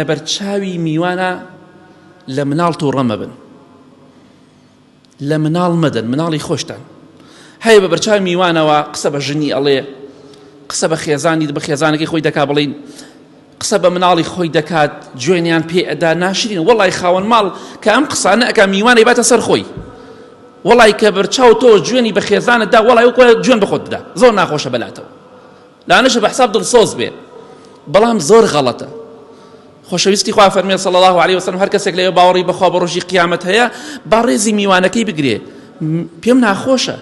لەبەرچاوی میوانە لە مناڵ تووڕە مەبن لە مناڵ مەدەن مناڵی خۆشتان هەیە بە بەرچاوی میوانەوە قسە بە ژنی ئەڵێ قسە بە خێزانی بە خێزانەکەی خۆی دەکا بڵین قسە بە مناڵی خۆی دەکات جوێنیان پێ ئەدا ناشرین وەڵی خاوەن ماڵ کە ئەم قسانە ئەک میوانەی باتە سەر خۆی وەڵی کە بەرچاو تۆ جوێنی بە خێزانت دا وەڵی وەکو جوێن بەخۆت بدە زۆر ناخۆشە بەلاتەوە لانەشە بە حساب دڵسۆز بێ بەڵام زۆر غەڵەتە خۆشەویستی خوا فەرمێ صلی الله علیه وسلم هەر کەسێک لەوێ باوەڕی بەخوا بە ڕۆژی قیامەت هەیە با ڕێزی میوانەکەی بگرێ پێم ناخۆشە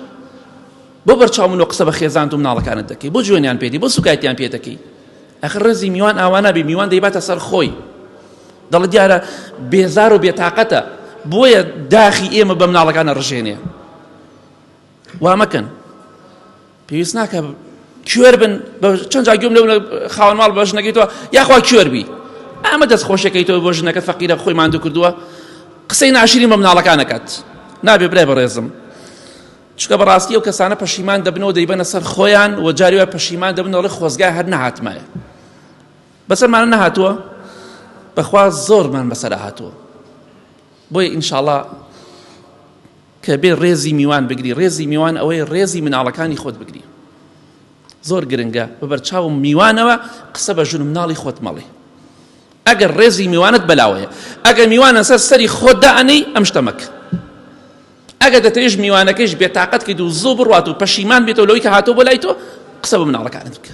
بۆ بەرچاو من و قسە بە خێزان و مناڵەکانت دەکەی بۆ جوێنیان پێدی بۆ سوکایەتیان پێ دەکەی ئەخر ڕێزی میوان ئاوا نابی میوان دەیباتە سەر خۆی دەڵێ دیارە بێزار و بێتاقەتە بۆیە داخی ئێمە بە مناڵەکانە ڕژێنێ وا مەکەن پێویست ناکە کوێر بن چەند جا گوێم لەو خاوەن ماڵ بە ژنەکەی تۆ یاخوا کوێر بی ئەمە دەست خۆشەکەی تۆ بۆ ژنەکە فەقیرە خۆی ماندوو کردووە قسەی ناشرین بە مناڵەکان ئەکات نابێ برای بەڕێزم چونکە بەڕاستی ئەو کەسانە پەشیمان دەبنەوە دەیبەنە سەر خۆیان و جاری وای پەشیمان دەبنەوە خۆزگا هەر نەهاتمایە بەسەرمانە نەهاتووە بەخوا زۆرمان بەسەر هاتووە بۆیە ئینشاڵا کە بێ ڕێزی میوان بگری ڕێزی میوان ئەوەی ڕێزی مناڵەکانی خۆت بگری زۆر گرنگە بە بەرچاوم میوانەوە قسە بە ژن و مناڵی خۆت مەڵێ ئەگەر ڕێزی میوانت بەلاوەیە ئەگەر میوانە سەر سەری خۆت دائەنەی ئەم شتە مەکە ئەگەر دەتەوێت میوانەکەیش بێتاقەت کەیت و زوو بڕوات و پەشیمان بێتەوە لەوەی کە هاتووە بۆ لای تۆ قسە بە مناڵەکانت بکە.